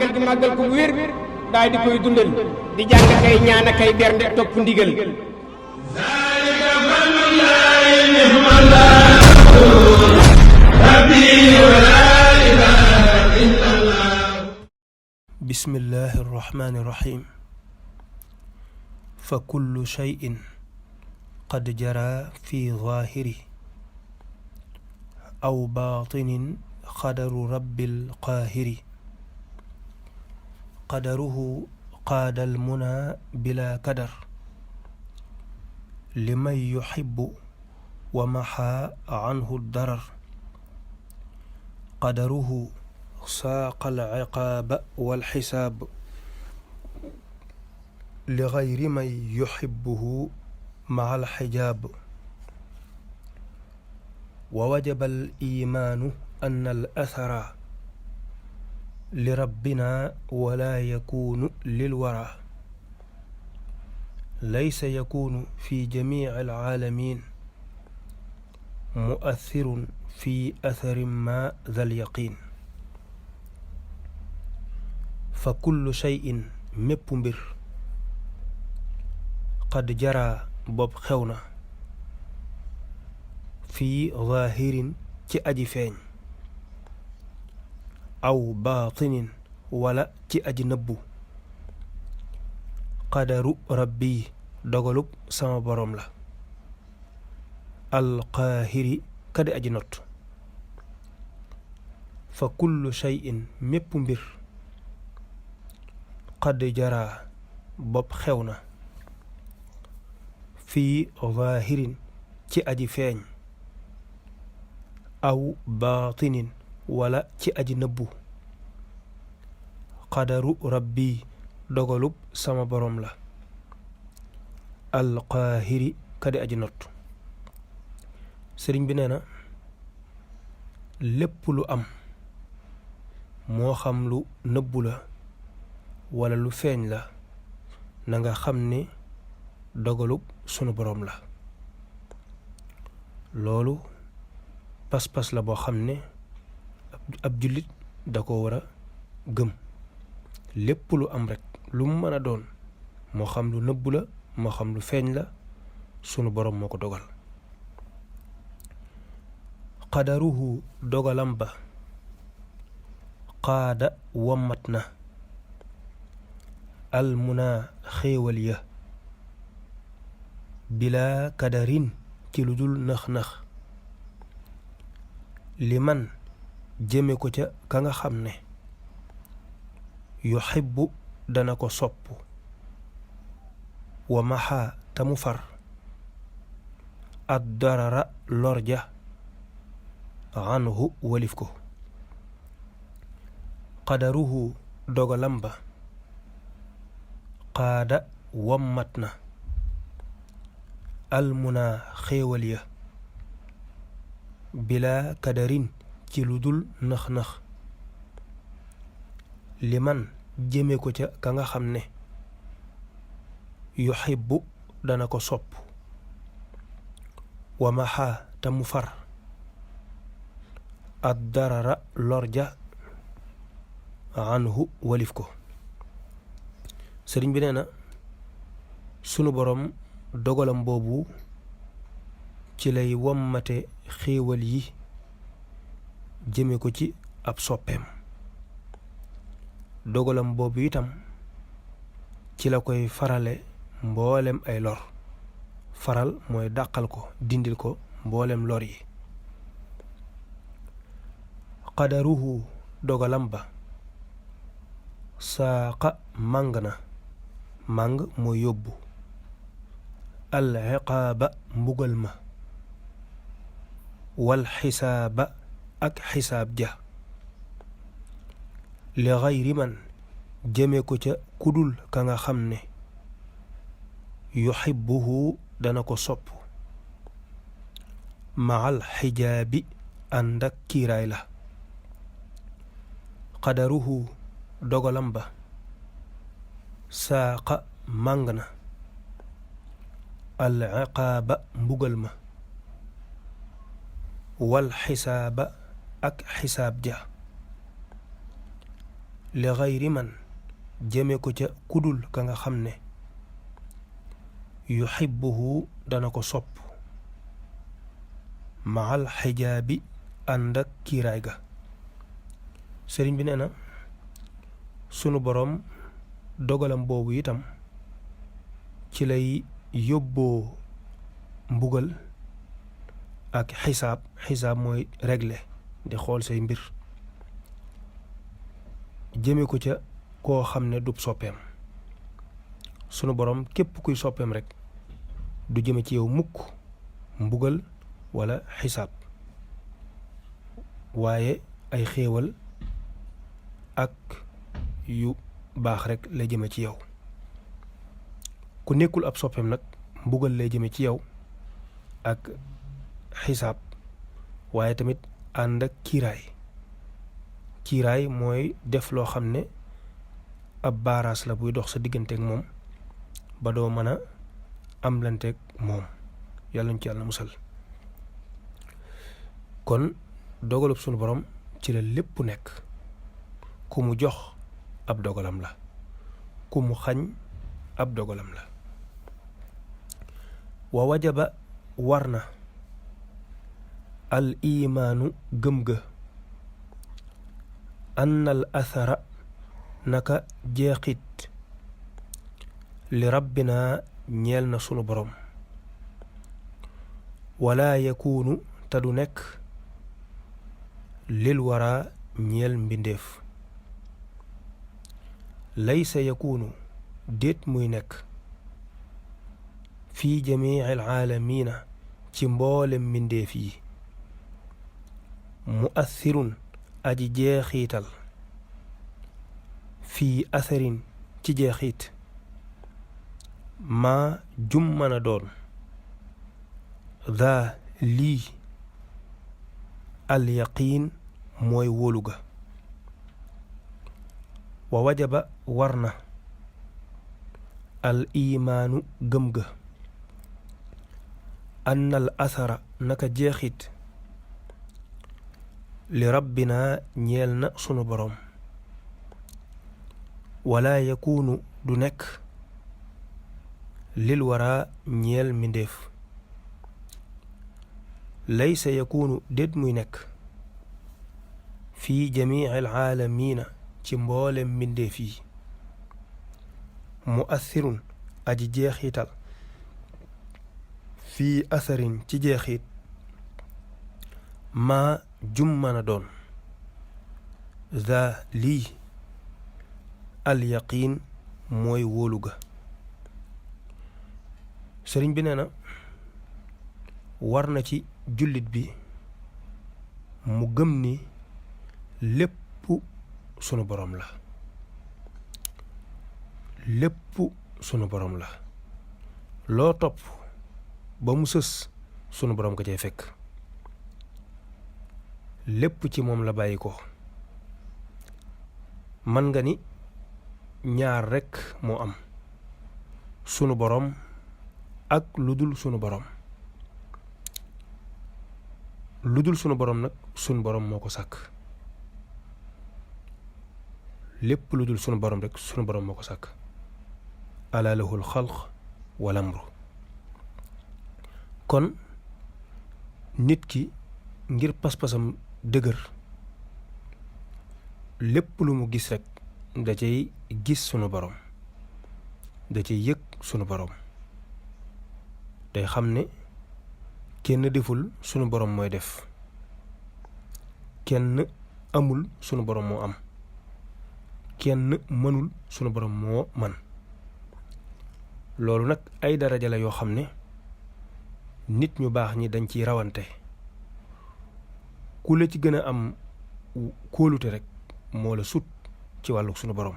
màggal gi màggal ko bu wér daal di koy dundal di jàng kay ñaan kay bernde topp ndigal bismillahi irrahmani irrahim fa kullu shay'in qad jara fi zahiri aw batinin qadaru rabbil qahiri qadaruhu qaada almuna bila kadar liman yuhibbu wa maxa anhu darar qadaruhu saaqa alciqaaba walxisaab li gayri man yuhibbuhu maca alxijaab wa wajaba alimaanu an alathara li rabbina wala yakunu lilwara laysa yakunu fi jamici alcaalamin muathirun fi atharin ma dha alyaqin fa kullu shay'in mépp mbir qad jara bopp xew na fii zaahirin ci aji feeñ aw baatinin wala ci aji nëbbu qadaru rabbi dogalub sama boroom la alqaahiri kadi aji not fa kullu shay'in mépp mbir qad jara bopp xew na fii zaahirin ci aji feeñ aw baatinin wala ci aji nëbbu qadaru rabbi dogalub sama boroom la alqaahiri kadi aji not sëriñ bi nee na lépp lu am moo xam lu nëbbu la wala lu feeñ la na nga xam ni dogalub sunu boroom la loolu pas-pas la boo xam ne ab jullit da ko war a gëm lépp lu am rekk lu mu mën a doon moo xam lu nëbbu la moo xam lu feeñ la sunu boroom moo ko dogal qadaruhu dogalam ba qaada wommat na almuna xéewal ya bila kadarin ci lu dul nëx-nëx li man jëme ko ca ka nga xam ne yuhibbu dana ko sopp wa maxa tamu far ad darara lorja anhu walif ko qadaruhu dogalam ba qaada wommat na almuna xéewal ya bila kadarin ci lu dul nëx-nëx li man jëme ko ca ka nga xam ne yuhibbu dana ko sopp wa maxa tamu far ad darara lorja anhu walif ko sëriñ bi nee na sunu boroom dogalam boobu ci lay wommate xéewal yi jëme ko ci ab soppeem dogalam boobu itam ci la koy farale mboolem ay lor faral mooy dàqal ko dindil ko mboolem lor yi qadaruhu dogalam ba saaqa màng na màng mooy yóbbu al iqaaba mbugal ma wal xisaaba ak xisaab ja li gayri man jëme ko ca kudul ka nga xam ne yuhibbuhu dana ko sopp maal xijaabi ànd ak kiiraay la qadaruhu dogalam ba saaqa màng na al iqaaba mbugal ma wal xisaaba ak xisaab ja li xayri man jëme ko ca kudul ka nga xam ne yuhibbuhu dana ko sopp maal xijaabi ànd ak kiiraay ga. sëriñ bi nee na sunu boroom dogalam boobu itam ci lay yóbboo mbugal ak xisaab mooy régler di xool say mbir jëme ko ca koo xam ne dub soppeem. sunu boroom képp kuy soppeem rek du jëme ci yow mukk mbugal wala xisaab, waaye ay xéewal ak yu baax rek lay jëme ci yow. ku nekkul ab soppeem nag mbugal lay jëme ci yow ak xisaab, waaye tamit ànd ak kiiraay mooy def loo xam ne ab baaraas la buy dox sa digganteeg moom ba doo mën a am lanteeg moom. yàlla ñu ci yàlla musal. kon dogalub sunu borom ci la lépp nekk. ku mu jox ab dogalam la, ku mu xañ ab dogalam la. wa wajaba war na al imaanu gëm ga ann al athara naka jeexit li rabbina ñeel na sunu borom wala yakuunu te du nekk lil wara ñeel mbindeef. laysa yakuunu déet muy nekk fii jamiicil aalamiina ci mboolem mbindeef yi muathirun aji jeexiital fii atharin ci jeexiit maa jum mën a doon daa lii al yaqiin mooy wóolu ga. wa wajaba war na al imaanu gëm ga annal athara naka jeexit li rabbina ñeel na sunu boroom wala yakuunu du nekk lil wara ñeel mbindéef. laysa yakuunu déet muy nekk fii jamiicil aalamiina ci mboolem mbindéef yi muathirun aji jeexital fii atharin ci jeexit maa jum mën a doon daa lii al yaqiin mooy wóolu ga. sëriñ bi nee na war na ci jullit bi mu gëm ni lépp sunu boroom la, lépp sunu boroom la. loo topp ba mu sës sunu boroom ko cay fekk. lépp ci moom la bàyyi ko. man nga ni ñaar rekk moo am, sunu boroom ak lu dul sunu boroom. lu dul sunu boroom nag sunu boroom moo ko sàkk. lépp lu dul sunu boroom rek sunu boroom moo ko sàkk. alaa lahul xalq wal amru. kon nit ki ngir pas-pasam dëgër lépp lu mu gis rek da cay gis sunu boroom, da cay yëg sunu boroom. day xam ne kenn deful sunu boroom mooy def, kenn amul sunu boroom moo am, kenn mënul sunu boroom moo man. loolu nag ay daraja la yoo xam ne nit ñu baax ñi dañ ciy rawante. ku la ci gën a am kóolute rek moo la sut ci wàllu sunu boroom.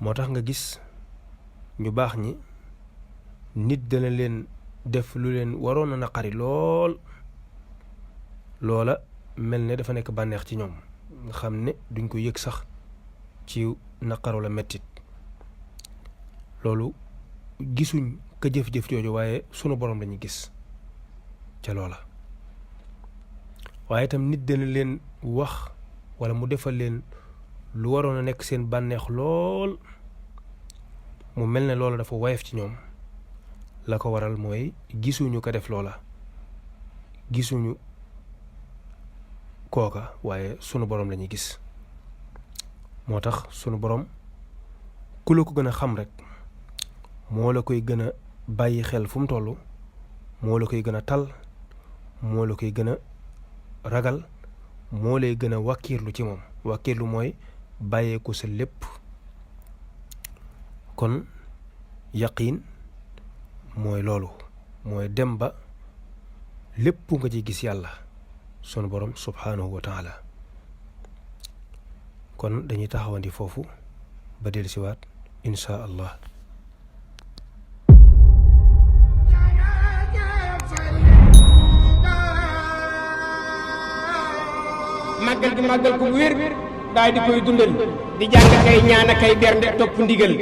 moo tax nga gis ñu baax ñi nit dana leen def lu leen waroon a naqari lool, loola mel ne dafa nekk bànneex ci ñoom nga xam ne duñ ko yëg sax ci naqar wala mettit. loolu gisuñ ka jëf-jëf jooju, waaye sunu boroom lañuy gis ca loola. waaye itam nit dana leen wax wala mu defal leen lu waroon a nekk seen bànneex lool mu mel ne loola dafa woyof ci ñoom la ko waral mooy gisuñu ko def loola, gisuñu kooka, waaye sunu borom lañuy gis. moo tax sunu borom ku la ko gën a xam rek moo la koy gën a bàyyi xel fu mu toll, moo la koy gën a tal, moo la koy gën a ragal, moo lay gën a wàkkiirlu ci moom. wàkkiirlu mooy bàyyeeku sa lépp. kon yaqiin mooy loolu, mooy dem ba lépp nga ci gis yàlla sunu borom subhanahu wa taala. kon dañuy taxawandi foofu ba dellusiwaat insha allah. màggal gi màggal ko wér daal di koy dundal di jàng kay ñaan kay bernde topp ndigal.